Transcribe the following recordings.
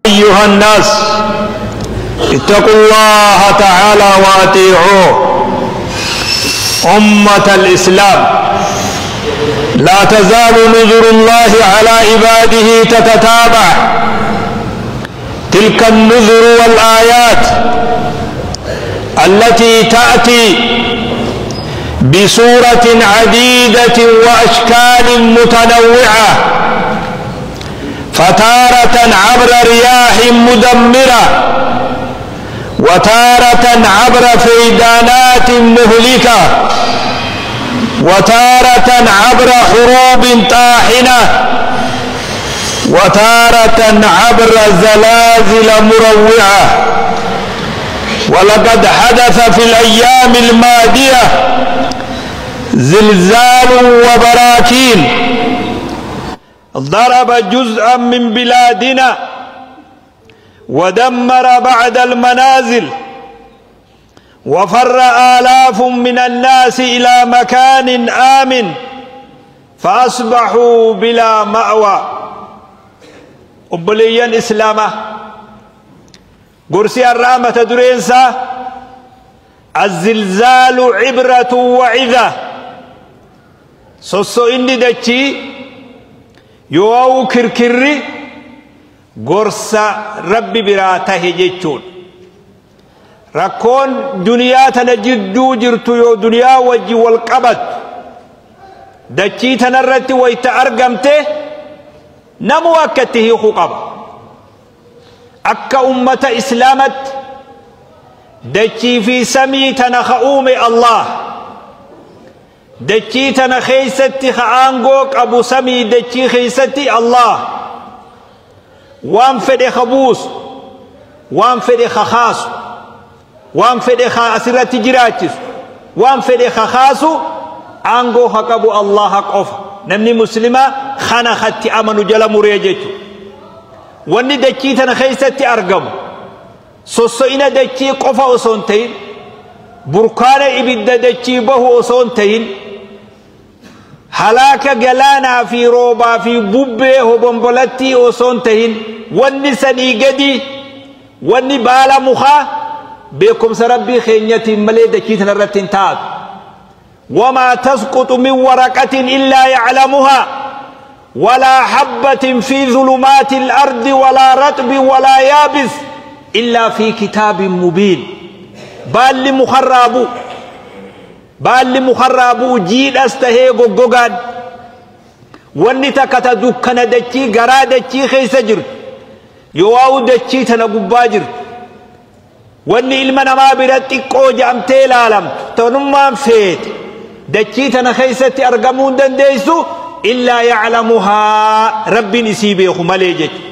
أيها الناس اتقوا الله تعالى وأطيعوه. أمة الإسلام، لا تزال نذر الله على عباده تتتابع، تلك النذر والآيات التي تأتي بصورة عديدة وأشكال متنوعة، فتارة عبر رياح مدمرة، وتارة عبر فيضانات مهلكة، وتارة عبر حروب طاحنة، وتارة عبر زلازل مروعة. ولقد حدث في الأيام الماضية زلزال وبراكين ضرب جزءا من بلادنا ودمر بعد المنازل، وفر آلاف من الناس إلى مكان آمن فأصبحوا بلا مأوى. Obboleeyyan Islaamaa, gorsi har'aa mata dureensaa الزلزال عبرة وعظة. Sosso'inni dachii yoo kirkirri gorsa Rabbi biraa tahe jechuudha. Rakkoon duniyaa tana jidduu jirtu yoo duniyaa wajji wal qabattu dachii tanarratti wayta argamte namuu akka itti hiikuu qaba. Akka ummata Islaamatti dachii fi samii tana ka uume Allah. Dachii tana keeysatti ka aangoo qabu samii dachii keeysatti Allah. Waan fedhe ka buusu, waan fedhe ka kaasu, waan fedhe ka asirratti jiraachisu, waan fedhe ka kaasu, aangoo ka qabu Allaha qofa. Namni Muslimaa kana katti amanu jala muree jechuudha. Wanni dachii tana keessatti argamu sosso'ina dachii qofa osoo hin ta'in, burkaana ibidda dachii bahu osoo hin ta'in, halaaka galaanaa fi roobaa fi bubbee hobombolattii osoo hin ta'in, wanni sanii gadi wanni baala mukaa beekumsa Rabbii keenyatiin malee dachii tana irratti hin taatu. وما تسقط من ورقة إلا يعلمها، ولا حبة في ظلمات الأرض، ولا رطب ولا يابس، إلا في كتاب مبين. Baalli mukarraa bu'u, baalli mukarraa bu'u jiidhas tahee goggogaan, wanni takka ta dukkana dachii garaa dachii keessa jirtu yoo dachii tana gubbaa jirtu, wanni ilma namaa bira xiqqoo je'amtee ilaalamtu tanummaan feete dachii tana keessatti argamuu hin dandeessu إلا يعلمها, Rabbiin isii beeku malee jechuudha.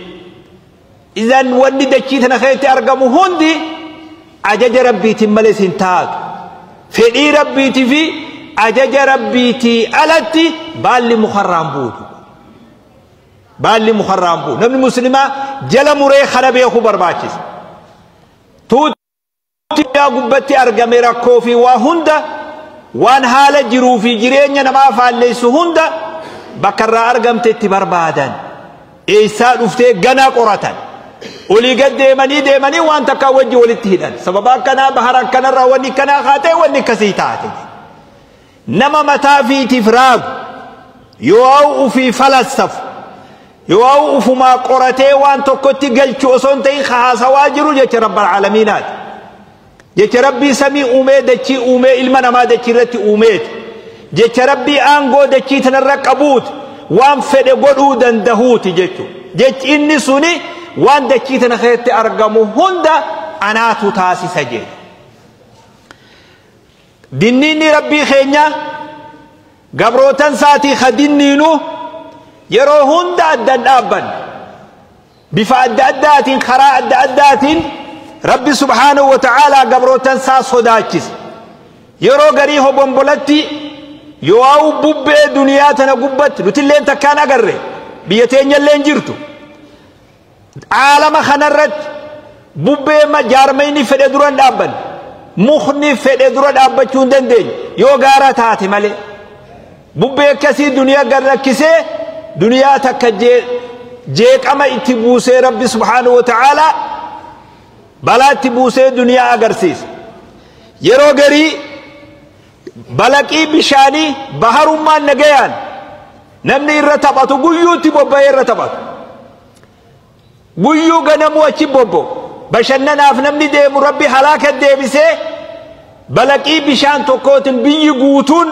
إذن wanni dachii tana keessatti argamu hundi ajaja Rabbiitiin malee hin taatu. Fedhii Rabbiitii fi ajaja Rabbiitii alatti baalli mukarraan buutu. Baalli mukarraan buutu. Namni Muslimaa jala muree kana beekuu barbaachisa. Tuuti gubbatti argame rakkoo fi waa hunda, waan haala jiruu fi jireenya namaa faalleessu hunda bakka irraa argamte itti barbaadan. Eessaa dhuftee ganaa qoratan. Olii gad deemanii deemanii waan takkaa wajji walitti hidhan. Sababa akkanaa bahara akkanarraa wanni akkanaa kaatee wanni akkasii taate. Nama mataa fiitiif raagu yoo ufii falassafu yoo ufumaa qoratee waan tokkotti galchu osoo hin ta'in haasawaa jiru jecha Rabbal Caalamiinaati. Jecha Rabbii samii uumee dachii uumee ilma namaa dachii irratti uumeeti. Jecha Rabbii aangoo dachii tanarra qabuuti, waan fedhe godhuu dandahuuti jechuudha. Jechi inni suni waan dachii tana keessatti argamu hunda anaatu taasisa jedhe. Dinniinni Rabbii keenya gabrootan isaatii ka dinniinu yeroo hunda addan dhaabban, bifa adda addaatiin, karaa adda addaatiin Rabbi سبحانه وتعالى gabrootan isaa sodaachise. Yeroo garii hobombolatti yoo bubbee duniyaa tana gubbatti nutilleen takkaan agarre, biyya teenyalleen jirtu, aalama kanarratti bubbee jaarmayni fedhe dura hin dhaabbanne, mukni fedhe dura dhaabbachuu hin dandeenye yoo gaara taate malee. Bubbee akkasii duniyaa gad rakkisee duniyaa takka jee Jeeqama itti buusee Rabbi subhaanahu wa ta'aalaa balaa itti buusee duniyaa agarsiisa. Yeroo garii balaqii bishaanii baharummaan nagayaan namni irra taphatu guyyuutti bobba'ee irra taphatu. Guyyuu ganamuu achi bobba'u. Bashannanaaf namni deemu Rabbi halaaka deebisee balaqii bishaan tokkootiin biyyi guutuun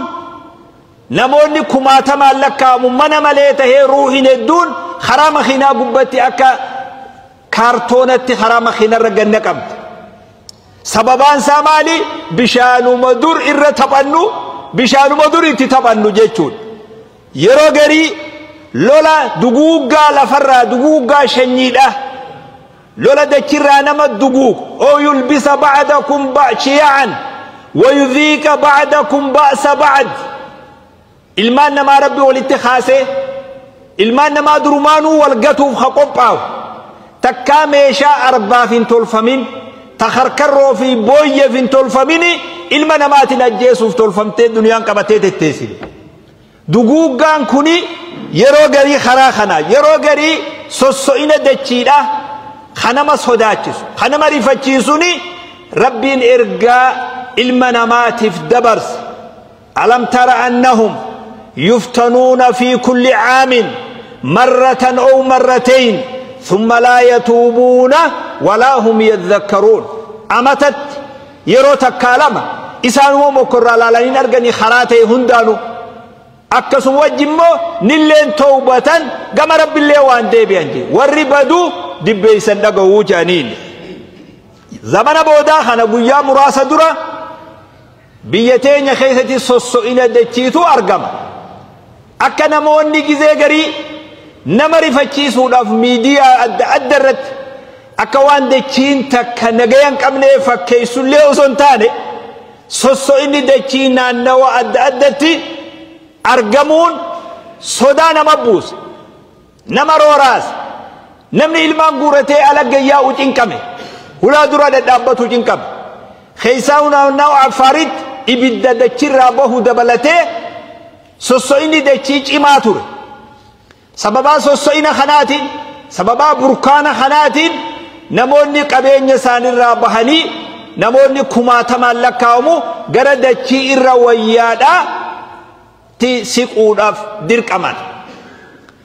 namoonni kumaatamaan lakkaa'amu mana malee tahee ruuhin hedduun karaa makiinaa gubbatti akka kaartoonatti karaa makiinarra ganna qabdi. Sababaan isaa maali? Bishaanuma dur irra taphannu, bishaanuma dur itti taphannu jechuudha. Yeroo garii lola duguuggaa lafarraa duguuggaa shanyiidha. Lola dachirraa nama duguugu. Oo yulbisa ba'dakum shiya'an wa yudhiiqa ba'dakum ba'sa ba'd. Ilmaan namaa Rabbi walitti kaasee ilmaan namaa durumaanuu wal gatuuf ha qophaa'u. Takkaa meeshaa arbaaf hin tolfamin, ta harkarroo fi booyyeef hin tolfamin ilma namaatiin ajjeesuuf tolfamtee duniyaan qabatee tetteessine. Duguuggaan kuni yeroo garii karaa kana yeroo garii sosso'ina dachiidha kanama sodaachisu kanama rifachiisuni Rabbiin ergaa ilma namaatiif dabarse. Alam tara annahum yuftanuuna fi kulli caamin marratan aw marratayn thumma laa yatuubuuna walaa hum yadhakkaruun. Amatatti yeroo takkaa lama isaanuma mokkorraa laalaniin arganii karaa ta'e hundaanuu akkasuma wajji immoo nilleen tawbatan gama Rabbillee waan deebi'an jee warri baduu dibbeeysan dhaga'uu jedhaniin. Zamana boodaa kana guyyaa muraasa dura biyya teenya keessatti sosso'ina dachiitu argama. Akka namoonni gizee garii nama rifachiisuudhaaf miidiyaa adda adda irratti akka waan dachiin takka nagaya hin qabne fakkeessullee osoo hin taane sosso'inni dachii naannawa adda addatti argamuun sodaa nama buuse, nama rooraase. Namni ilmaan guuratee ala gayyaa'u cinqame, hulaa dura dhadhaabbatu cinqame. Keessaa naannawa Affaaritti ibidda dachirraa bahu dabalatee sosso'inni dachii cimaa ture. Sababaa sosso'ina kanaatiin, sababaa burkaana kanaatiin namoonni qabeenya isaanirraa bahanii namoonni kumaatamaan lakkaa'amu gara dachii irra wayyaadhaa ti siquudhaaf dirqaman.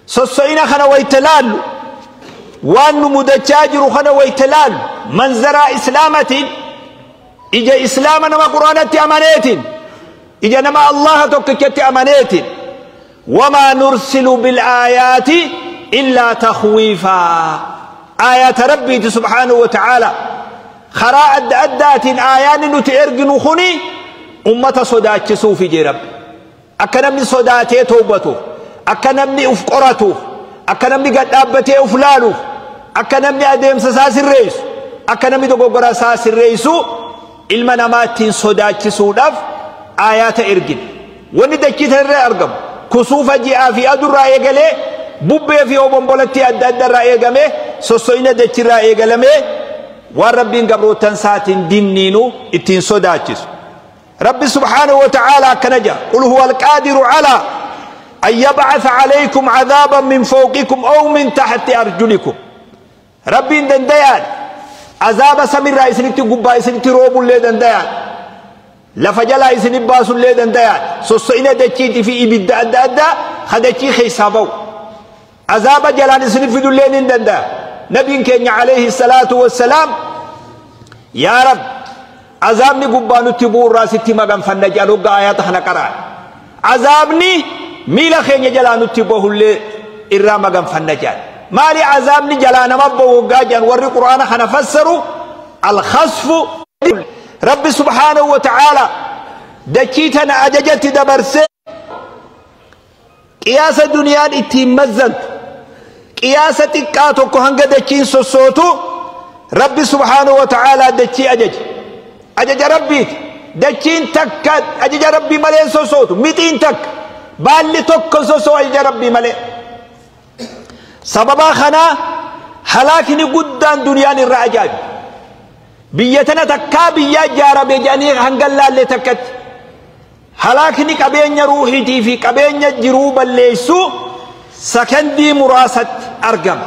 Sosso'ina kana wayita laallu, waan nu mudachaa jiru kana wayita laallu, manzaraa islaamatiin, ija islaama nama quraanatti amaneetiin, ija nama Allaha tokkichatti amaneetiin, wamaa nursilu bilaayaati illaa takhwiifaa. Aayaata Rabbiiti subhaanahu wa ta'aala karaa adda addaatiin aayaanni nuti erginu kuni ummata sodaachisuufi jee Rabbi. Akka namni sodaatee tawbatuuf, akka namni uf qoratuuf, akka namni gad dhaabbatee uf laaluuf, akka namni adeemsa isaa sirreessu, akka namni dogoggora isaa sirreessu ilma namaa ittiin sodaachisuudhaaf aayaata ergine. Wanni dachii tanarra argamu kusuufa ji'aa fi adurraa eegalee bubbee fi obombolattii adda addarraa eegamee sosso'ina dachirraa eegalamee waan Rabbiin gabrootan isaatiin dinniinu ittiin sodaachisu. Rabbi subhaanahu wa ta'aala akkana jedha: qul huwa alqaadiru alaa an yab'atha alaykum cadaaban min fawqikum aw min tahti arjulikum. Rabbiin dandayaan azaaba samirraa isinitti gubbaa isinitti roobullee dandayaan, lafa jalaa isinit baasullee dandayaan, sosso'ina dachiitii fi ibidda adda addaa ka dachii keessaa ba'u azaaba jalaan isinit fidullee ni danda'a. Nabiin keenya alayhi salaatu wassalaam yaa Rab azaabni gubbaa nutti bu'urraa sitti maganfanna jedhan hoggaa aayaata kana qara'an. Azaabni miila keenya jalaa nutti bahullee irraa maganfanna jedhan. Maali azaabni jalaa nama bahu hoggaa jedhan warri quraana kana fassaru alkhasfu. Rabbi subhaanahu wa ta'aala dachii tana ajajatti dabarsee qiyaasa duniyaan ittiin mazzantu qiyaasa xiqqaa tokko hanga dachiin sossootu Rabbi subhaanahu wa ta'aala dachii ajaje. Ajaja Rabbiiti. Dachiin takka ajaja Rabbii malee hin sossootu. Mixiin takka baalli tokko hin sossoo ajaja Rabbii malee. Sababaa kanaa halaakni guddaan duniyaan irraa ajaa'ibu. Biyya tana takkaa biyyaa ijaarame jedhanii hanga laalle takkatti halaakni qabeenya ruuhiitii fi qabeenya jiruu balleessuu sakandii muraasatti argama.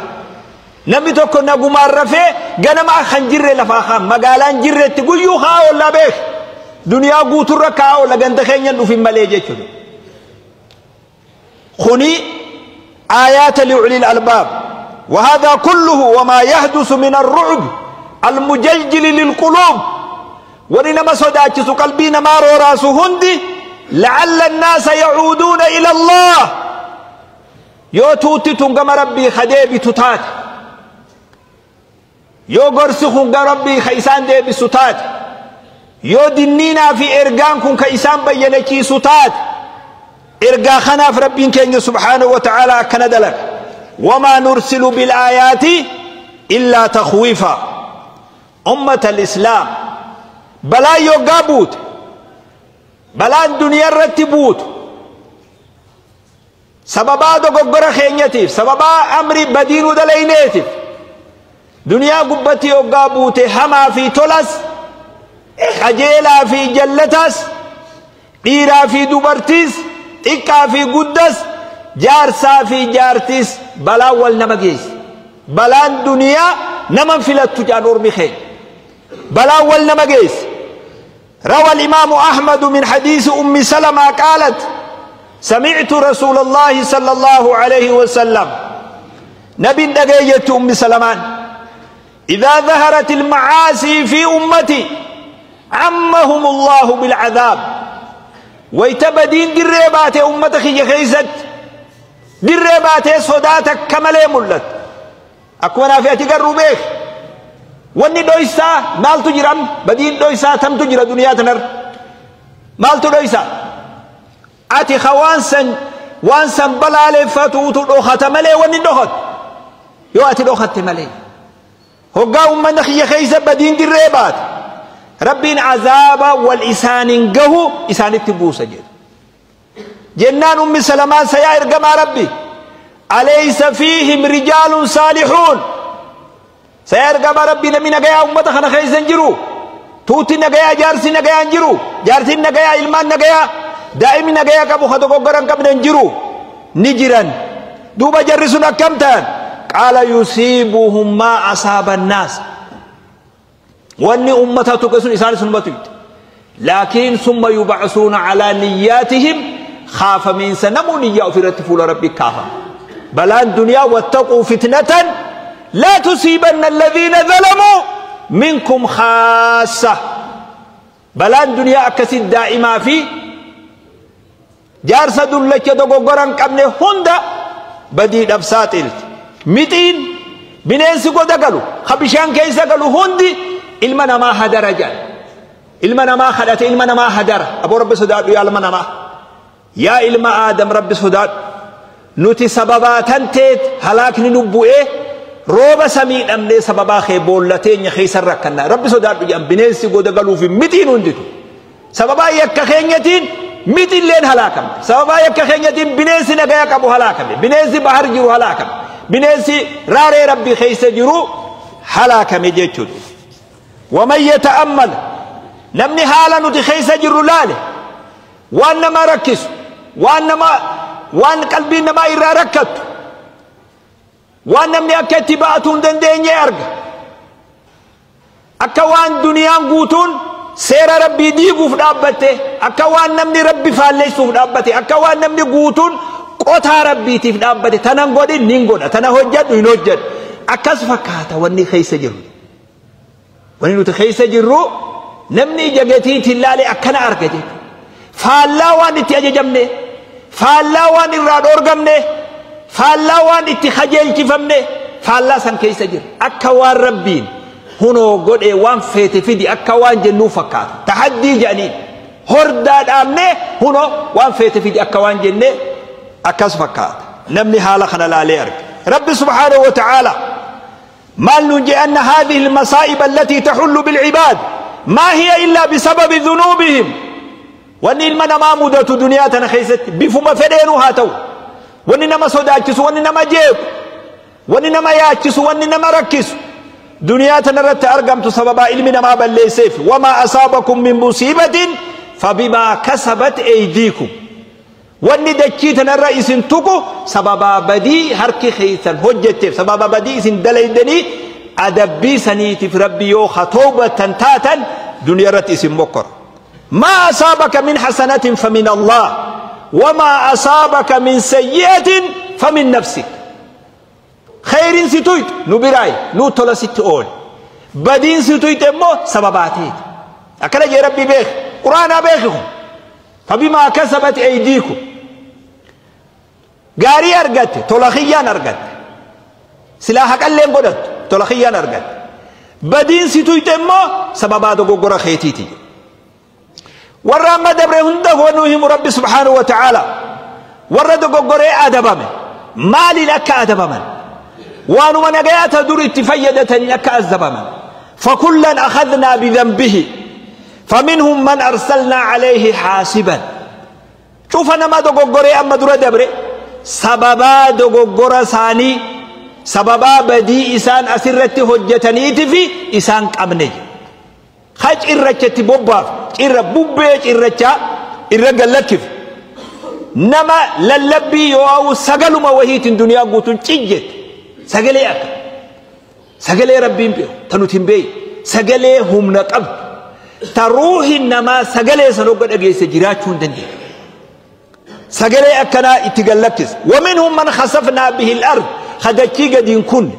Namni tokko nagumaan rafee ganama kan jirre lafaa kaan magaalaan jirretti guyyuu haa oollaa beek. Duniyaa guuturra kaa oolla ganda keenyan dhufin malee jechuudha. Kuni aayaata li'ulil albaab. وهذا كله وما يحدث من الرعب المجلجل للقلوب ولنما صداتش قلبي نما راسه هندي لعل الناس يعودون إلى الله يو توتي تنقم ربي خديبي تتات يو قرسخ ربي خيسان ديبي ستات يو دنينا في إرقانكم كيسان بينكي ستات إرقا خناف ربي كين سبحانه وتعالى كندلك وما نرسل بالآيات إلا تخويفا. أمة الإسلام بلا يقابوت بلا الدنيا رتبوت سببا دوغورا خينيتيف سببا أمري بدينو دلينيتيف دنيا قبتي يقابوت هما في تولس خجيلا في جلتس ديرا في دوبرتيس تكا في قدس جارسا في جارتيس بلا والنمجيس بلا الدنيا نمن في التجار أرمخين بلا والنمجيس. روى الإمام أحمد من حديث أم سلمة قالت سمعت رسول الله صلى الله عليه وسلم نبي دقيت أم سلمان إذا ظهرت المعاصي في أمتي عمهم الله بالعذاب ويتبدين دريبات أمتك يخيزت دريبات صداتك كمالي ملت أكونا في أتقروا بيك واني دويسا مال تجرم بدين دويسا تم تجرى دنيا تنر مال تدويسا أتي خوانسا وانسا بلالي فتوتو دوخة ملي واني دوخت يو أتي دوخت ملي هقا أمنا خي خيزة بدين دريبات ربين عذاب والإسان قهو إسان التبوسة جد جنان أم سلمان سيائر قما ربي أليس فيهم رجال صالحون سيائر قما ربي نمي نقيا أمتا خنا خيزن جرو توتي نقيا جارسي نقيا انجرو جارسي نقيا إلمان نقيا دائم نقيا كبو خدقو قرن كبن انجرو نجرا دوبا جرسنا كمتان قال يصيبهم ما أصاب الناس واني أمتها تقسون إسان سنبتوت لكن ثم يبعثون على نياتهم خاف من سنمو نياء في رتفول ربي كافا بل الدنيا واتقوا فتنة لا تصيبن الذين ظلموا منكم خاصة بل الدنيا أكسد دائما في جارس دلك دوغوران قبل هندا بدي دبساتل متين بننسي قد قالوا خبشان كيسا قالوا هندي ilma namaa hadara jedhan ilma namaa kadhate ilma namaa hadara aboo rabbi sodaadhu yaa ilma namaa yaa ilma aadam rabbi sodaadhu nuti sababaa tanteet halaakni nu bu'ee rooba samii dhabnee sababaa kee boollateenya keessa rakkannaa rabbi sodaadhu jedhan bineensi goda galuufi mixiin hunditu sababaa yakka keenyatiin mixilleen halaakamte sababaa yakka keenyatiin bineensi nagaya qabu halaakame bineensi bahar jiru halaakame bineensi raaree rabbi keessa jiru halaakame jechuudha. ومن يتأمل نمني حالا نتخيس جرلالي وأن ما ركز وأن ما وأن قلبي ما إرى ركت وأن نمني أكتباتون دندين يرق أكوان دنيا قوتون سير ربي ديقو في دابته أكوان نمني ربي فاليسو في دابته أكوان نمني قوتون قوتا ربي تي في دابته تننقودي ننقود تنهجد ونهجد أكسفكاتا واني خيس جرلالي wani nuti keessa jirru namni ija gatiitiin ilaale akkana arga jechuudha. Faallaa waan itti ajajamne, faallaa waan irraa dhoorgamne, faallaa waan itti kajeelchifamne, faallaa san keessa jira. Akka waan rabbiin hunoo godhee waan feete fidi akka waan jennuu fakkaata. Tahaddii jedhaniin hordaa dhaabnee hunoo waan feete fidi akka waan jennee akkas fakkaata. Namni haala kana laalee arga. Rabbi subhaanahu wa ta'aala ما ننجي أن هذه المصائب التي تحل بالعباد ما هي إلا بسبب ذنوبهم وأن المنا مدة دنيا تنخيست بفما فدينها تو وأن نما صداتس وأن نما جيب وأن نما ياتس وأن نما ركس دنيا تنرت أرقمت سبب علمنا ما بل سيف وما أصابكم من مصيبة فبما كسبت أيديكم Wanni dachii tanarra isin tuqu sababaa badii harki keessan hojjetteef, sababa badii isin dalaydanii adabbii saniitiif Rabbi yoo tawbatan taatan duniyaa irratti isin mokkora. ما أصابك من حسنة فمن الله وما أصابك من سيئة فمن نفسك. خير ستويت نبراي نو تلا ست أول، بدين ستويت مو سبباتي. أكلا جي ربي بيخ قرآن بيخهم فبما كسبت أيديكم. gaarii argatte tola kiyyaan argatte, silaa haqalleen godhattu tola kiyyaan argatte. Badiin si tuyte immoo sababaa dogoggora keetiiti. Warra amma dabre hunda nuu himu Rabbi subhaanahu wa ta'ala, warra dogoggoree adabame maaliin akka adabaman, waanuma nagayaata dur itti fayyadataniin akka azabaman. فكلا أخذنا بذنبه فمنهم من أرسلنا عليه حاسبا. شوف أنا ما dogoggoree amma dura dabre sababaa dogoggora isaanii, sababaa badii isaan asirratti hojjetaniiti fi isaan qabne. Ha cirrachatti bobbaaf, cirra bubbee cirrachaa irra gallakkif, nama lallabbii yoo ha'u sagaluma wahiitiin duniyaa guutuun cijjette. Sagalee akka sagalee Rabbiin beeku ta nuti hin beeyi, sagalee humna qabdu ta ruuhin namaa sagalee san hogga dhageesse jiraachuu hin dandeenye, sagalee akkanaa itti gallakkise. ومنهم من خسفنا به الأرض, dachii gadiin kun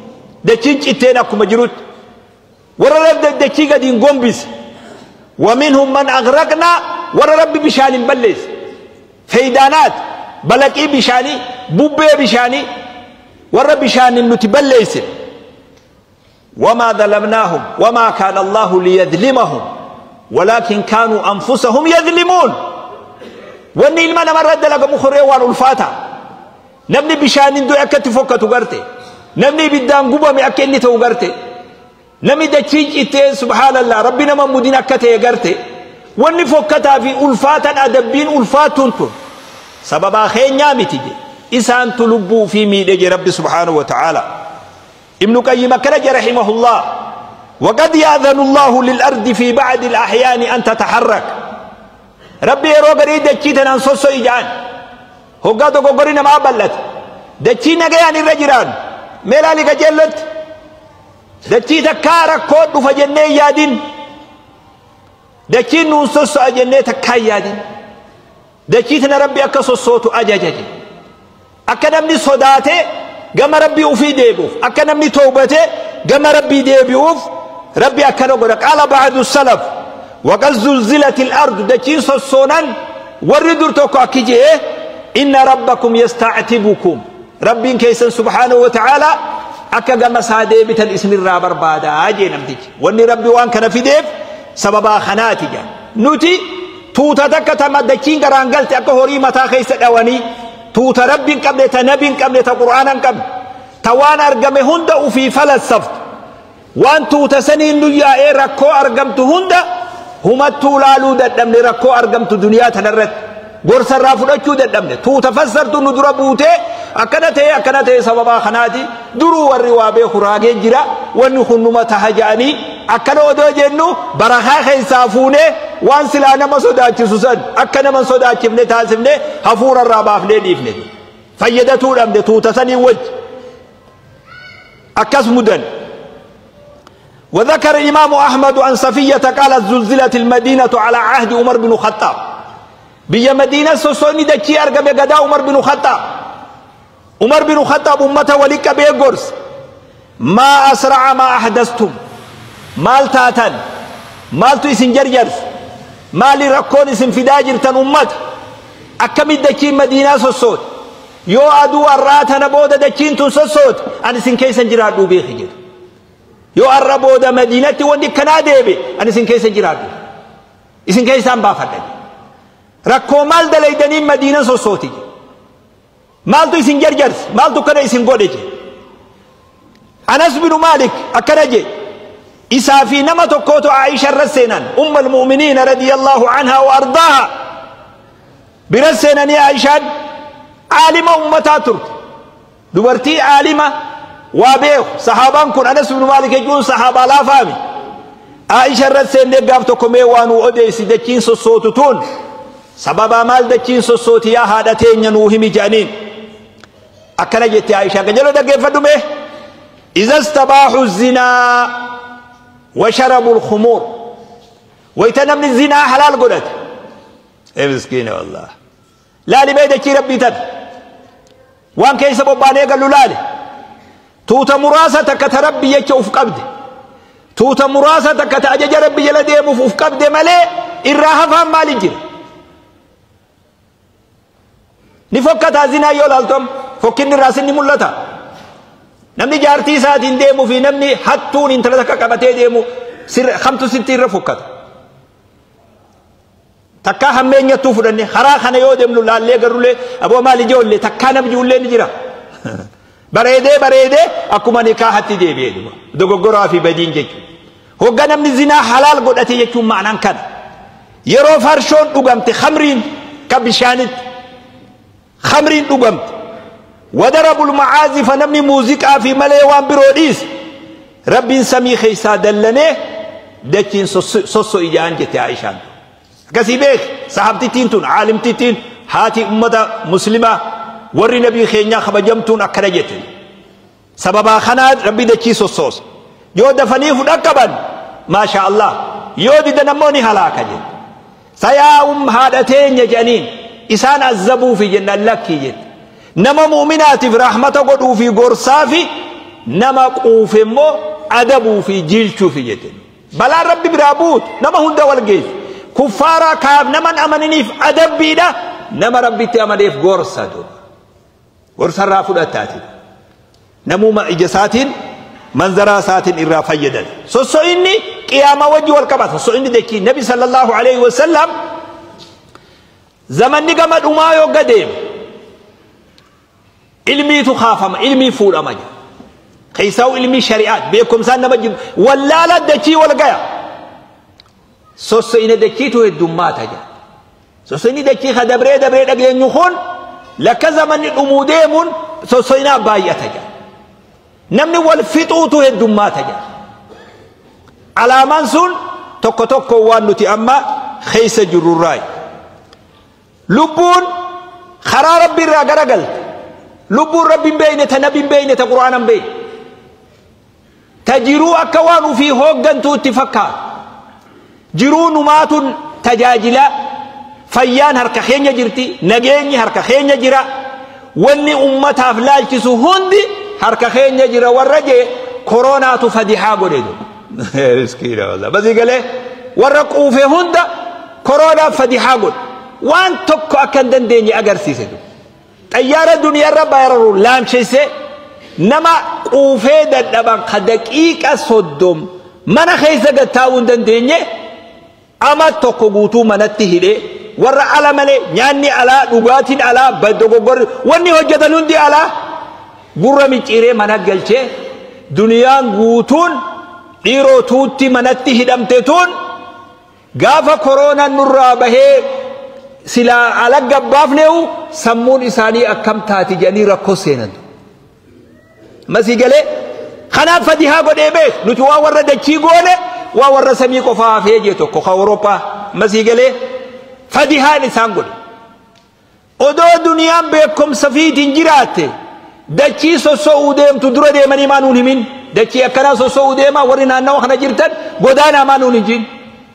dachiin citteen akkuma jirutti warra Rabbi dachii gadiin gombise. ومنهم من أغرقنا, warra Rabbi bishaaniin balleesse, feydaanaat balaqii bishaanii, bubbee bishaanii, warra bishaaniin nuti balleesse. وما ظلمناهم وما كان الله ليظلمهم ولكن كانوا أنفسهم يظلمون. Wanni ilma namarra dalagamu horee waan ulfaata. Namni bishaaniin du'e akka itti fokkatu garte, namni ibiddaan gubame akka inni ta'u garte, namni dachiin cittee subhaanallah Rabbi nama mudin akka ta'e garte. Wanni fokkataa fi ulfaatan adabbiin ulfaatuun tun sababaa keenyaa miti je, isaantu lubbuu fi miidhe je Rabbi subhaanahu wa ta'ala. Ibnu Qayyim akkana je rahimahullah: وقد يأذن الله للأرض في بعض الأحيان أن تتحرك. Rabbi yeroo garii dachii tanaan sosso'i ja'an. Hoggaa dogoggori namaa bal'ate, dachii nagayaan irra jiraan meelaali qajeellotti dachii takkaa rakkoo dhufa jennee yaadin, dachiin nuun sosso'a jennee takkaa yaadin, dachii tana Rabbi akka sossootu ajaja je, akka namni sodaatee gama Rabbii ufii deebi'uuf, akka namni toobatee gama Rabbii deebi'uuf Rabbi akkana godha. قال بعض السلف: وقد زلزلت الأرض, dachiin sossoonan warri dur tokko akki je'e: إن ربكم يستعتبكم, Rabbiin keessan subhaanahu wa ta'ala akka gama isaa deebitan isinirraa barbaadaa jee namtichi. Wanni Rabbi waan kana fideef sababaa kanaati jaa. Nuti tuuta takka tama dachiin garaan galte akka horii mataa keessa dhawanii, tuuta Rabbi hin qabne, ta nabi hin qabne, ta Qur'aana hin qabne, ta waan argame hunda ufii falassaftu, waan tuuta saniin nu yaa'ee rakkoo argamtu hunda humattuu laaluu dadhabne, rakkoo argamtu duniyaa tanarratti gorsa irraa fudhachuu dadhabne, tuuta fassartu nu dura buutee akkana ta'e akkana ta'e sababaa kanaati, duruu warri waa beeku raagee jira, wanni kun numa taha ja'anii akkana odoo jennu, barakaa keessaa fuunee waan silaa nama sodaachisu san akka nama hin sodaachifne taasifne, hafuura irraa baafnee dhiifne, fayyadatuu dhabne tuuta sanii wajji akkas mudan. وذكر الإمام أحمد عن صفية قالت: زلزلت المدينة على عهد عمر بن الخطاب. Biyya مدينة sossoonni dachii argame gadaa عمر بن الخطاب. عمر بن الخطاب ummata walii qabee gorse: ما أسرع ما أحدثتم, maal taatan? Maaltu isin jarjarse? Maali rakkoon isin fidaa jirtan ummata? Akkamit dachiin Madiinaa sossoote? Yoo aduu har'aa tana booda dachiin tun sossoote, ani isin keessan jiraadhuu beeki jedhu. Yoo har'a booda Madiinatti wanni akkanaa deebe, ani isin keessa jiraadhu, isin keessaan baafadha. Rakkoo maal dalaydanii Madiinan sossooti? Maaltu isin jarjarse? Maaltu kana isin godhe je. Anas binu Maalik akkana je: isaa fi nama tokkootu Aisha irra seenan, umma almu'miniina radiyallahu anha wa ardaaha bira seenanii. Aishaan aalima ummataa turte, dubartii aalima waa beeku. Sahaabaan kun, Anas binu Maalik jechuun sahaabaa laafaami. Aisha irra seennee gaaf tokko mee waa nuu odeessi, dachiin sossootu tun Sababa maal dachiin sossooti yaa haadha teenya nuu himi jedhaniin. Akkana jette Aishaa qajeeloo dhaggeeffadhu mee. Iza istabaaxu zinaa wa sharabu lkhumuur. Wayta namni zinaa halaal godhate. Ee miskiina wallah. Laali mee dachii rabbii tan. Waan keessa bobbaanee gallu laali. Tuuta muraasa takka ta rabbi jecha uf qabde. Tuuta muraasa takka ta ajaja rabbi jala deemuuf uf qabde malee irraa hafaan maali jira? Ni fokkataa zinaa yoo laaltom fokkinni irraa sinni mul'ata. Namni jaartii isaatiin deemuu fi namni hattuun intala takka qabatee deemu kamtu sitti irra fokkata. Takkaa hammeenyattuu fudhanne karaa kana yoo deemnu laallee garullee aboo maal ijoollee takkaa namni ijoollee ni jira. Bareedee bareedee akkuma nikaahatti deebi'ee dhuma. Dogoggoraa fi badiin jechuudha. Hogga namni zinaa halaal godhate jechuun ma'anaan kana. Yeroo farshoon dhugamte khamriin ka bishaanitti khamriin dhugamte. Wadarabul ma'aazifa namni muuziqaa fi malee waan biroo dhiise. Rabbiin samii keessaa dallanee dachiin sosso ijaan jette Aishaan. Akkasii beek sahabtittiin tun caalimtittiin haati ummata muslimaa warri nabii keenyaa kabajamtuun akkana jette. Sababaa kanaa rabbi dachii sossoosa. Yoo dafanii fudhan qaban maasha Allah yoo didan ammoo ni halaaka jette. Sayaa haadha teenya jedhaniin isaan azzabuufi jennaan lakkii jette. Nama mu'minaatiif rahmata godhuufi gorsaafi nama quufe immoo adabuufi jiilchuufi jette. Balaan rabbi biraa buutu nama hunda wal geessu. Kuffaaraa kaaf naman amaniniif adabbiidha nama rabbitti amaneef gorsa duuba. Gorsa irraa fudhataati. Namuma ija isaatiin manzaraa isaatiin irraa fayyadan. Sosso'inni qiyaama wajji wal qabata. Sosso'inni dachii Nabi sallallahu alaihi wasallam zamanni gama dhumaa yoo gadeeme ilmiitu kaafama ilmii fuudhama jedha. Keessaa'u ilmii shari'aat beekumsaan nama jiru wallaala dachii wal gaya. Sosso'ina dachiitu heddummaata jedha. Sosso'inni dachii ka dabree dabree dhageenyu kun lakka zamanni dhumuu deemuun sosso'inaa baay'ata jedha. Namni wal fixuutu heddummaata jedha. Alaamaan sun tokko tokko waan nuti amma keessa jirrurraayi. Lubbuun karaa rabbi irraa garagalte. Lubbuun rabbi hin beekne ta nabi hin beekne ta quraana hin beekne. Ta jiruu akka waan ufii hooggantuu itti fakkaatu. Jiruu numaatuun tajaajila fayyaan harka keenya jirti nageenyi harka keenya jira wanni ummataaf laalchisu hundi harka keenya jira warra jee koronaatu fadihaa godhe. Miskiina wallah. Basii galee warra quufe hunda koronaaf fadihaa godhe. Waan tokko akka hin dandeenye agarsiise. Xayyaara duniyaarra bararu laamsheesse nama quufee dadhaban ka daqiiqa 30 mana keessa gad taa'uu hin dandeenye ama tokko guutuu manatti hidhee warra ala malee nyaanni alaa dhugaatiin alaa dogoggorri wanni hojjetan hundi alaa gurra micciiree mana galchee duniyaan guutuun dhiiroo tuutti manatti hidhamte tun gaafa koronaan nurraa bahee silaa ala gabbaafneewu sammuun isaanii akkam taati jedhanii rakkoo seenan. Masii galee kanaaf fadihaa godhee beek nuti waa warra dachii goone waa warra samii qofaa hafee jee tokko ka Awurooppaa masii galee fadihaan isaan godhe. Odoo duniyaan beekumsa fiitiin jiraatte dachii sosso'uu deemtu dura deemanii maa nuun himin dachii akkanaa sosso'uu deemaa warri naannawa kana jirtan godaanaa maa nuun hin jin.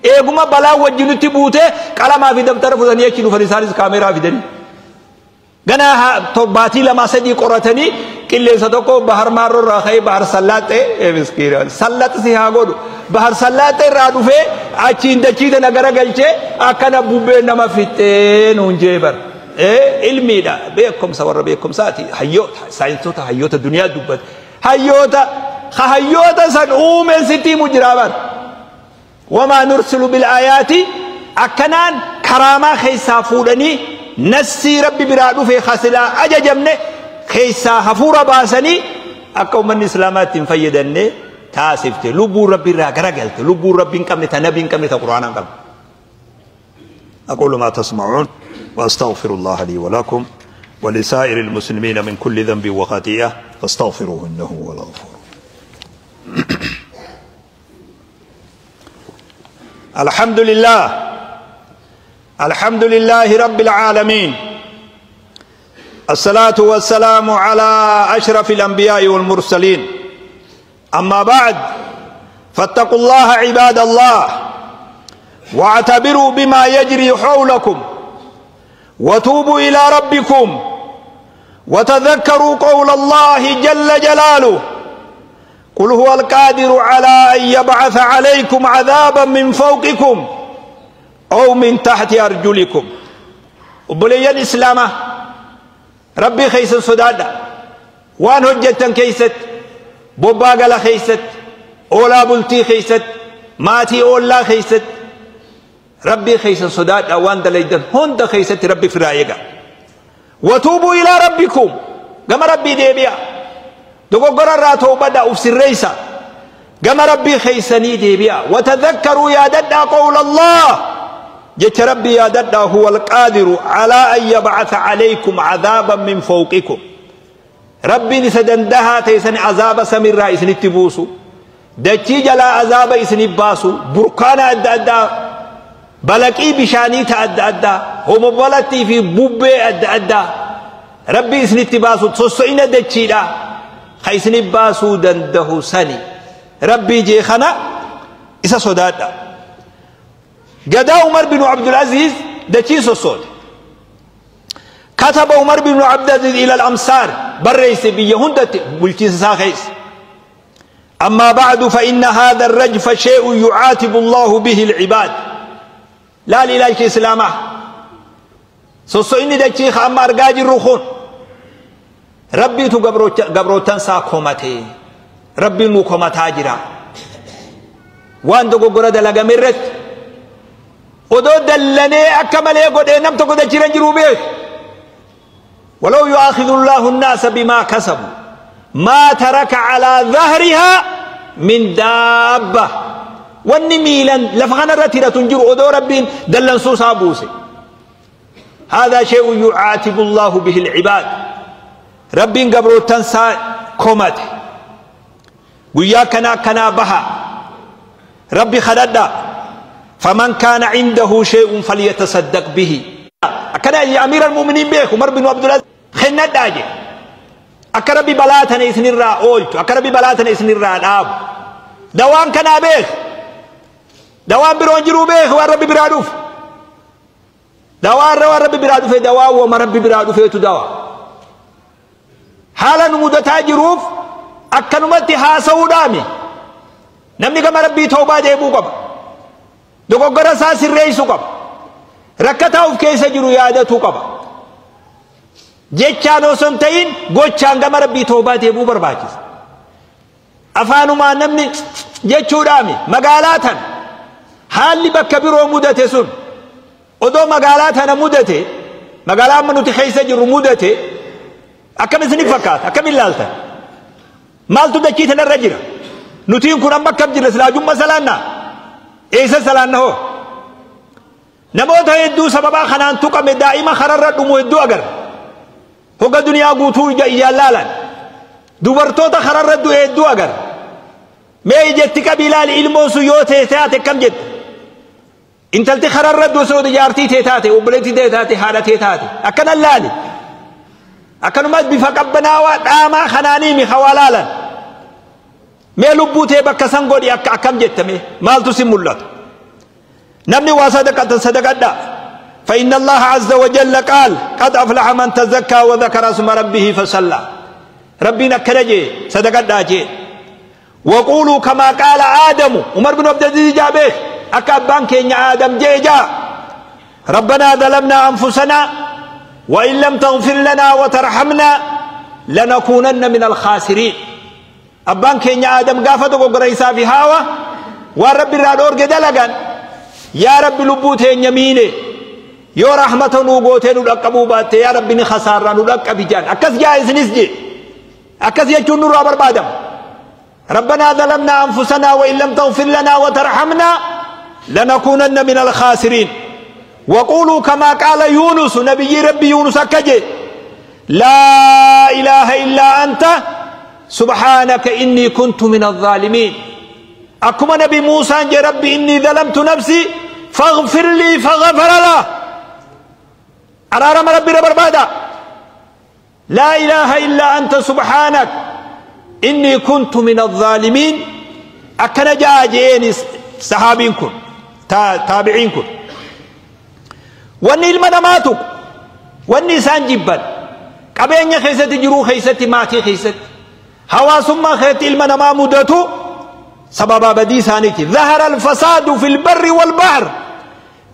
Eeguma balaa wajji nutti buutee qalamaa fi dabtara fudhanii achi dhufan isaanis kaameeraa fidanii. Ganaa baatii 2 3 qoratanii qilleensa tokko bahar maarroo irraa ka'ee bahar sallaaxee miskiina sallaxi si haa godhu bahar sallaaxee irraa dhufee achiin dachii tana gara galchee akkana bubbeen nama fixee nuun jee bara. Ilmiidha beekumsa warra beekumsaati hayyoota saayinsoota hayyoota duniyaa dubbate hayyoota hayyoota san uumeen sitti himu jiraa bara. Wamaa nursilu bilaayaati akkanaan karaamaa keessaa fuudhanii nassii rabbi biraa dhufee kasilaa ajajamne keessaa hafuura baasanii akka uummanni islaamaa ittiin fayyadamne taasifte lubbuun rabbi irraa garagalte lubbuun rabbi hin qabne ta nabi hin qabne ta quraana hin qabne. أقول ما تسمعون وأستغفر الله لي ولكم ولسائر المسلمين من كل ذنب وخطيئة فاستغفروه إنه هو الغفور. الحمد لله الحمد لله رب العالمين، الصلاة والسلام على أشرف الأنبياء والمرسلين. أما بعد، فاتقوا الله عباد الله، واعتبروا بما يجري حولكم، وتوبوا إلى ربكم، وتذكروا قول الله جل جلاله: قل هو القادر على أن يبعث عليكم عذابا من فوقكم أو من تحت أرجلكم. وبلي الإسلام ربي خيس صدادا وان هجتا كيست بوباغلا خيست أولا بلتي خيست ماتي أولا خيست ربي خيس صدادا وان دليدن هند خيست ربي فرايقا. وتوبوا إلى ربكم كما ربي ديبيا دوغور الراتو بدا أفسر ريسا كما ربي خيسني ديبيا. وتذكروا يا ددا قول الله جت ربي يا ددا هو القادر على أن يبعث عليكم عذابا من فوقكم. ربي نسدندها تيسن عذاب سمير رئيس نتبوسو دتي جلا عذاب إسن باسو بركان أدى أدى بلقي بشاني تأدى أدى هم بلتي في بوبي أدى أدى ربي إسن تباسو تصوصين دتي لا خيسن باسو دنده سني ربي جي خنا إسا صدادا. قدا عمر بن عبد العزيز دتي صوت كتب عمر بن عبد العزيز إلى الأمصار بريس بيهند بلتيس ساخيس: أما بعد، فإن هذا الرجف شيء يعاتب الله به العباد. لا لله إسلامه سوسو إني دتي خامر قاجي الرخون ربي تو قبروتان سا كومتي ربي نو كومتا جرا وان دغو غرد لغمرت ودو دلني اكمل يغود نم تو دچيرن جرو بيه. ولو يؤاخذ الله الناس بما كسبوا ما ترك على ظهرها من دابة. والنميلا لفغنا رتيرة جرو ودو ربي دلن سوسا بوسي. هذا شيء يعاتب الله به العباد. ربي قبرو تنسى كومت ويا كنا كنا بها ربي خددا. فمن كان عنده شيء فليتصدق به. كان يا أمير المؤمنين بيه عمر بن عبد العزيز خنا داجي أكربي بلاتنا إسن الرا أولت أكربي بلاتنا إسن الرا الآب دوام كان بيه دوام برونجرو بيه وربي برادوف دوام ربي برادوف دواء وما ربي برادوف دواء حالا نمودتا جروف أكنمتي هاسو دامي نمني كما ربي توبة ديبو قب دوغوغرا ساسر رئيسو قب ركتاوف كيس جرو يادتو قب جيتشانو سنتين غوتشان كما ربي توبة ديبو برباچس أفانو ما نمني جيتشو دامي مقالاتا حالي بكبيرو مودتي سن ودو مقالاتا مودتي مقالات منو تخيس جرو مودتي akkam isin fakkaata akkam ilaalta maaltu dachii tanarra jira nutiin kun amma akkam jirra silaajumma salaanna eessa salaanna hoo namoota hedduu sababaa kanaan tuqame daa'ima kararra dhumu hedduu agarra hogga duniyaa guutuu ijaan laalan dubartoota kararra du'e hedduu agarra mee ijetti qabi ilaali ilmoon sun yoo tee taate akkam jette intalti kararra du'e sun jaartii tee taate obboleettii tee taate haadha tee taate akkanan laali akkanumas bifa qabbanaawaa dhaamaa kanaaniimi hawaalaalan mee lubbuu tee bakka san godhi akka akkam jettame maaltu si mul'ata namni waa sadaqatan sadaqadha فإن الله عز وجل قال قد أفلح من تزكى وذكر اسم ربه فصلى ربنا كرجي صدقدha جي وقولوا كما قال آدم عمر بن عبد العزيز جابه أكبان كين آدم جي جا ربنا ظلمنا أنفسنا وإن لم تغفر لنا وترحمنا لنكونن من الخاسرين. أبان كين آدم قافتك وقريسا في هاوة والرب الرادور قدلقا يا رب لبوتين يميني يو رحمة نوغوتين ولقبوبات يا رب نخسارنا نلقب جان أكس جائز نسجي أكس يجون نور بربادم ربنا ظلمنا أنفسنا وإن لم تغفر لنا وترحمنا لنكونن من الخاسرين. وقولوا كما قال يونس نبي ربي يونس أكجي لا إله إلا أنت سبحانك إني كنت من الظالمين. أكما نبي موسى جي ربي إني ظلمت نفسي فاغفر لي فغفر له. Araarama Rabbiirra barbaada. Laa ilaaha illaa anta subhaanak innii kuntu min azzaalimiin akkana ja'a je'een sahaabiin kun taabiciin kun. Wanni ilma namaa tuqu, wanni isaan jibban, qabeenya keessatti, jiruu keessatti, maatii keessatti, hawaasummaa keessatti ilma namaa mudatu sababa badii isaaniiti. ظهر الفساد في البر والبحر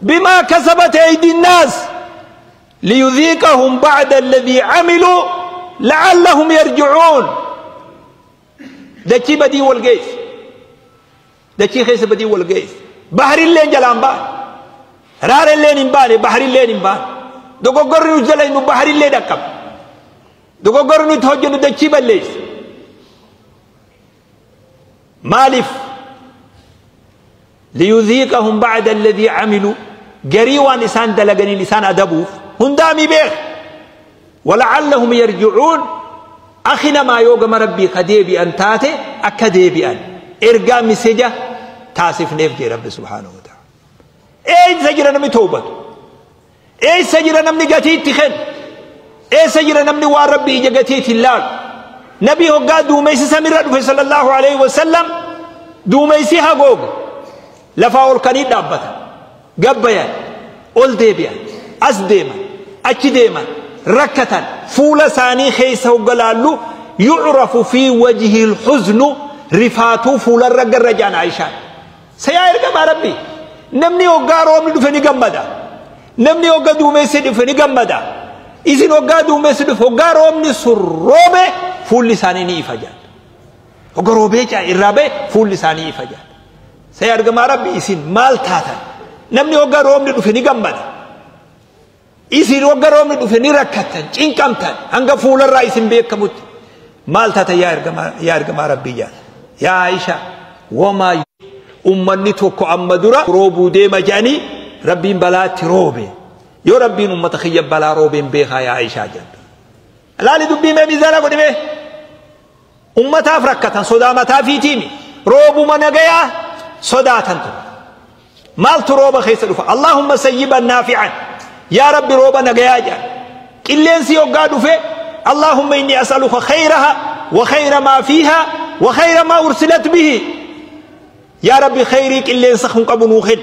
بما كسبت أيدي الناس ليذيقهم بعد الذي عملوا لعلهم يرجعون. دكي بدي والقيس، دكي خيس بدي والقيس، بحر اللين جلان بان، رار اللين امباني، بحر اللين امبان، دوغوغر نجلين بحر اللين دكب، دوغوغر نتهجن دكي بليس. مالف ليذيقهم بعد الذي عملوا قريوان إسان دلقني لسان أدبوف هندامي بيخ ولعلهم يرجعون. أخنا ما يوغم ربي خديبي أن تاتي أكديبي أن إرقام مسجة تاسف نفجي ربي سبحانه وتعالى. إيه سجر نمي توبة، إيه سجر نمني قتيت تخن، إيه سجر نمني واربي إجا قتيت الله. نبي هو قال دوميسي سمير صلى الله عليه وسلم دوميسي هاقوق لفاول كنيد دابتا قبيا أول ديبيا أس ديما أتش ديما ركة فول ثاني خيسه قلالو يعرف في وجه الحزن رفاتو فول الرجل رجان عيشان سيا إرقام ربي. نمني وقا رومي دفني قمدا، نمني وقا دوميسي دفني قمدا، إذن وقا دوميسي دفني وقا رومي سرومي فول لساني نيفجان وقا روبيجا إرابي فول لساني إفجان سيا إرقام ربي. إذن مال تاتا نمني وقا رومي دفني قمدا، إذن وقا رومي دفني ركتن چنكمتن هنگا فول الرئيس بيكموت مال تاتا يا إرقام ربي. يا عائشة وما أمني توكو أما درا روبو ديما جاني ربين بلا تروبي يو ربين أمة خيب بلا روبين بيخا يا عائشة جد لا لدبي ما ميزانا قد بيه أمة أفركة صدا متا في تيمي روبو منقيا صدا تنتو مال تروبا خيس الوفا. اللهم سيبا نافعا يا ربي روبا نقيا جان كلين سيو قادو في اللهم إني أسألك خيرها وخير ما فيها وخير ما أرسلت به يا ربي. خيري كلين سخن قبو نوخن،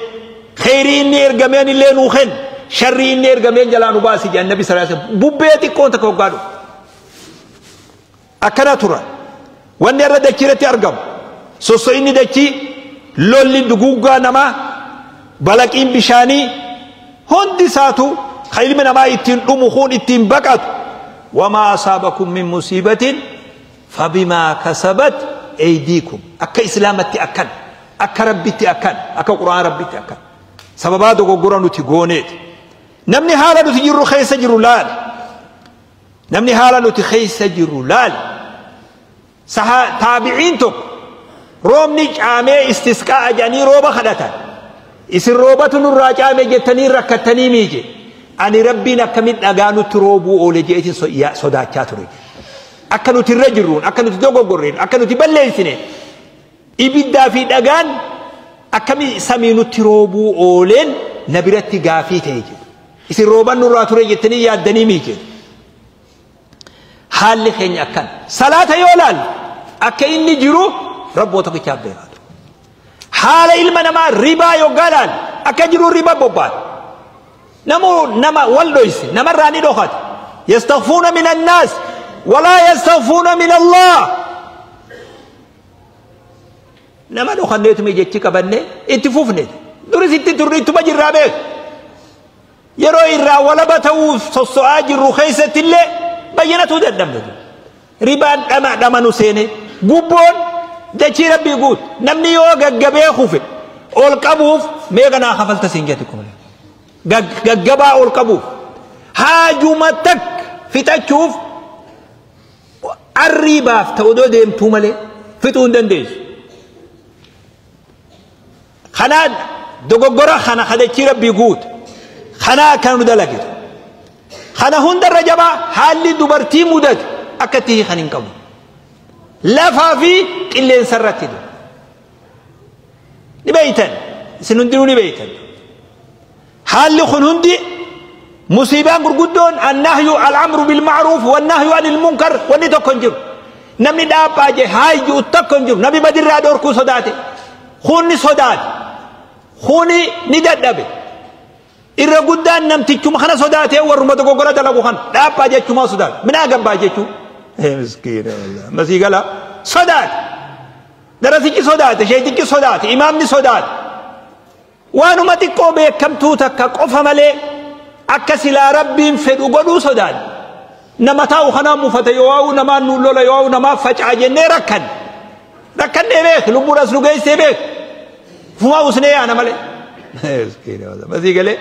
خيري إني إرقمين اللي نوخن، شري إني إرقمين جلانو باسي جان النبي صلى الله عليه وسلم ببيتي كونتك وقالو أكنا ترى واني أرى دكيرتي أرقم سوسو إني دكي لولي دقوقا نما بلقين بشاني هندي ساتو خير من ما يتين أمخون يتين بقت وما أصابكم من مصيبة فبما كسبت أيديكم. أكا إسلامتي أكن، أكا ربتي أكن، أكا قرآن ربتي أكن سببا دوغو قرآن تيغونيت. نمني حالا نتجرو خيس جرولال، نمني حالا نتخيس جرولال سها تابعين توك رومني جامع استسقاء جاني روبا خدتا إسر روبة نورا جامع جتني ركتني ميجي أني ربي نكمل أغانو تروبو أولي جيتين صدا كاتوري أكنو ترجرون أكنو تدوغو قرين أكنو تبليسني إبدا في دغان أكمي سمينو تروبو أولين نبرتي غافي تيجي إسر روبا نورا توري جتني يادني ميجي حال خين أكن صلاة يولال أكا إني جرو ربو تكتاب بيغاتو حال علم نما ربا يوغالال أكا جرو ربا بوبات نمو نما والدويس نما راني دوخات يستخفون من الناس ولا يستخفون من الله نما دوخات نيتم يجيكي كبني اتفوفني دوري ستي ترني تبجر رابك يرو إرا ولا بتو سوسو رخيصة اللي بينته ددم ربا دما دما نسيني غبون دچي ربي غوت نمني يو غغبه خوفه اول قبوف ميغنا خفلت سينجتكم غغبا اول قبوف هاجمتك فتچوف الربا تودو ديمتو مله فتون دنديش خنا دغغورا خنا خدچي ربي غوت خنا كانوا دلقت خنا هند الرجبا حالي دبرتي مدد أكتيه خنين كم لفافي قلين سرتي دو نبيتن سنندلو نبيتن حالي خن هندي Musiibaan gurguddoon annahyu al'amru bilma'ruuf wannahyu anil munkar wanni tokko hin jiru. Namni dhaabbaa jee haayyuu tokko hin jiru. Namni badirraa dhorkuu sodaate. Kunni sodaate. Kuni ni dadhabe. Irra guddaan namtichuma kana sodaatee warruma dogoggora dalagu kana dhaabbaa jechumaa sodaate. Minaa gabbaa jechuu. Miskiina masii gala sodaate. Darasichi sodaate, sheetichi sodaate, imaamni sodaate. Waanuma xiqqoo beekamtuu takka qofa malee akka silaa rabbiin fedhu godhuu sodaate. Nama taa'u kanaan mufate yoo waa'u namaan nu lola yoo waa'u namaaf facaa jennee rakkanne. Rakkannee beek lubbuudhas nu geessee beek. Fumaa usnee yaana malee. Masii galee.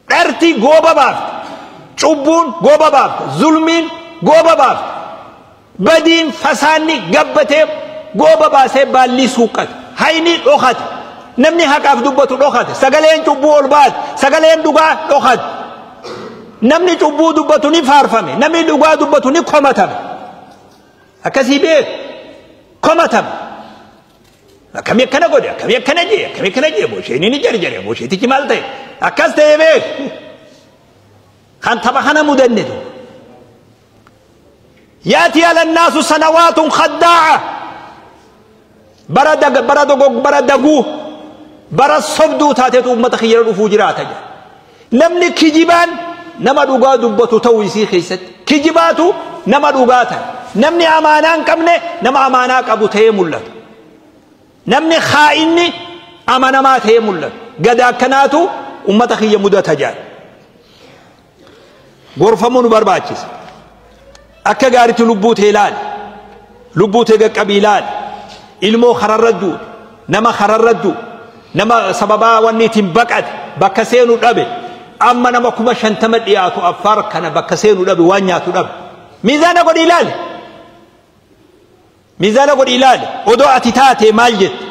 Dharti gooba baafte. Cubbuun gooba baafte. Zulmiin gooba baafte. Badiin fasaanni gabbatee gooba baasee baallii suuqqate. Hayni dhokate. Namni haqaaf dubbatu dhokate. Sagaleen cubbuu ol baate. Sagaleen dhugaa dhokate. Namni cubbuu dubbatu ni faarfame. Namni dhugaa dubbatu ni komatame. Akkasii beek komatame. Akkamii akkana godhe, akkamii akkana jee, akkamii akkana jee, bosheen ni jarjare, bosheetichi maal ta'e? Akkas ta'e beek. Kan tapha kana mudanne tu. Yaati ala naasu sanawaatun khaddaa'a. Bara dag bara dogog bara daguu bara sobduu taateetu uummata kiyyara dhufuu jiraata jedha. Namni kijibaan nama dhugaa dubbatu ta'uu isii keessatti kijibaatu nama dhugaa ta'a. Namni amaanaa hin qabne nama amaanaa qabu ta'ee mul'ata. Namni khaa'inni amanamaa ta'ee mul'ata. Gada akkanaatu uummata kiyya mudata jedha. Gorfamuu nu barbaachisa. Akka gaariitti lubbuu ta'e ilaali. Lubbuu ta'e qaqqabii ilaali. Ilmoo kararra du'u, nama kararra du'u, nama sababaa wanni ittiin baqate bakka seenu dhabe. Amma nama 50,000 dhiyaatu Affaar kana bakka seenu dhabe waan nyaatu dhabe. Miizaana godhi ilaali. Miizaana godhi ilaali. Odoo ati taate maal jette?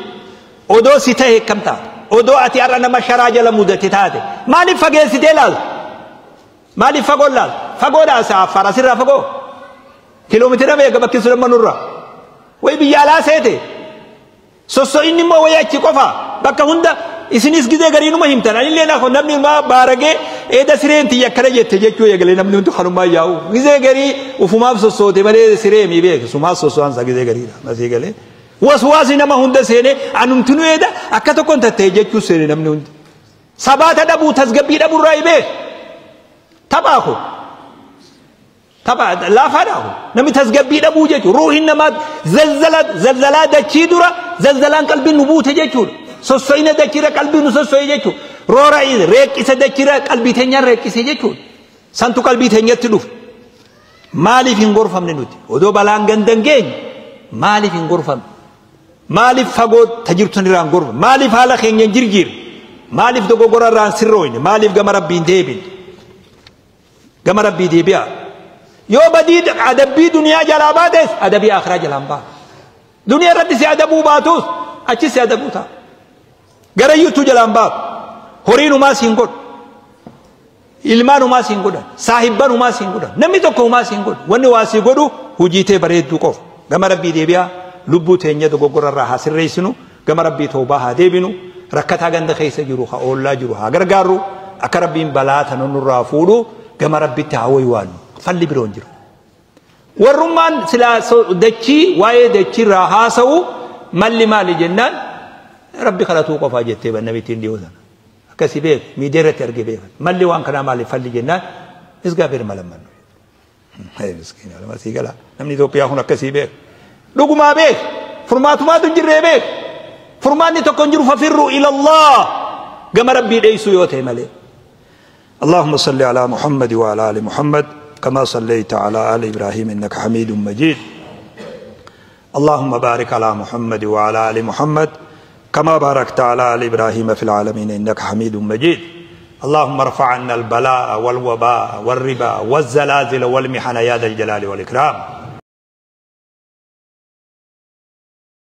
Odoo si ta'e akkam taate? Odoo ati har'a nama sharaa jala mudate taate? Maaliif fageessitee ilaalta? Maaliif fagoo ilaalta? Fagoodhaa isa Affaar asirraa fagoo? Kiiloomeetira meeqa bakki sun amma nurraa? Wayi biyya alaa seete? Sosso'inni immoo wayii achi qofa bakka hunda isinis gizee gariinuma himtan. Anillee naaf namni maa baaragee eeda sireen tiyya akkana jette jechuu eegalee namni hundi kanumaa yaa'u. Gizee garii ufumaaf sossoote malee siree mii beeku sumaaf sosso'an isaa gizee gariidha. Masii galee. Waswaasni nama hunda seenee anumtinuu eeda akka tokkoon tatta'e jechuu seene namni hundi. Sabaata dhabuu tasgabbii dhabuurraa hin beeku. Taphaa kun. Tapha laafaadha kun. Namni tasgabbii dhabuu jechuudha. Ruuhin namaa zalzalaa dachii dura zalzalaan qalbiin nu buute jechuudha. Sosso'ina dachiirra qalbiin nu sosso'e jechuudha. Roora reeqqisa dachiirra qalbii teenyaan reeqqise jechuudha. Santu qalbii teenyatti dhufe. Maaliif hin gorfamne nuti? Odoo balaan gandan geenye maaliif hin gorfamne? Maaliif fagoo tajirtu irraa hin gorfamne? Maaliif haala keenya hin jirjiirre? Maaliif dogoggora irraa hin sirrooyne? Maaliif gama rabbii hin deebine? Gama rabbii deebi'a. Yoo badii adabbii duniyaa jalaa baates adabbii akhiraa jalaan baata. Duniyaa irratti si adabuu baatus achi si adabuu ta'a. Gara iyyuutuu jalaan baatu. Horiin humaa si hin godhu. Ilmaan humaa si hin godhan. Saahibban humaa si hin godhan. Namni tokko humaa si hin godhu. Wanni waa si godhu hojii tee bareedduu qofa. Gama rabbii deebi'a. Lubbuu teenya dogoggora irraa haa sirreessinu. Gama rabbii toobaa haa deebinu. Rakkataa ganda keessa jiru haa oollaa jiru haa gargaarru. Akka rabbiin balaa tana nurraa fuudhu gama rabbitti haa waywaannu. Falli biroo hin jiru. Warrummaan silaa dachii waa'ee dachii irraa haasa'u malli maali jennaan rabbi kadhatuu qofaa jettee namittiin dhiyoo sana. Akkasii beeku miidiyaa irratti argee beekan. Malli waan kanaa maali falli jennaan isgaafeer malammannu. Miskiina nama sii gala. Namni Itoophiyaa kun akkasii beeku. Dhugumaa beeku. Furmaatumaatu hin jirree beeku. Furmaanni tokko hin jiru fafirru ilallah. Gama rabbii dheessuu yoo ta'e malee. اللهم صل على محمد وعلى آل محمد كما صليت على آل إبراهيم إنك حميد مجيد. اللهم بارك على محمد وعلى آل محمد كما باركت على آل إبراهيم في العالمين إنك حميد مجيد. اللهم ارفع عنا البلاء والوباء والربا والزلازل والمحن يا ذا الجلال والإكرام.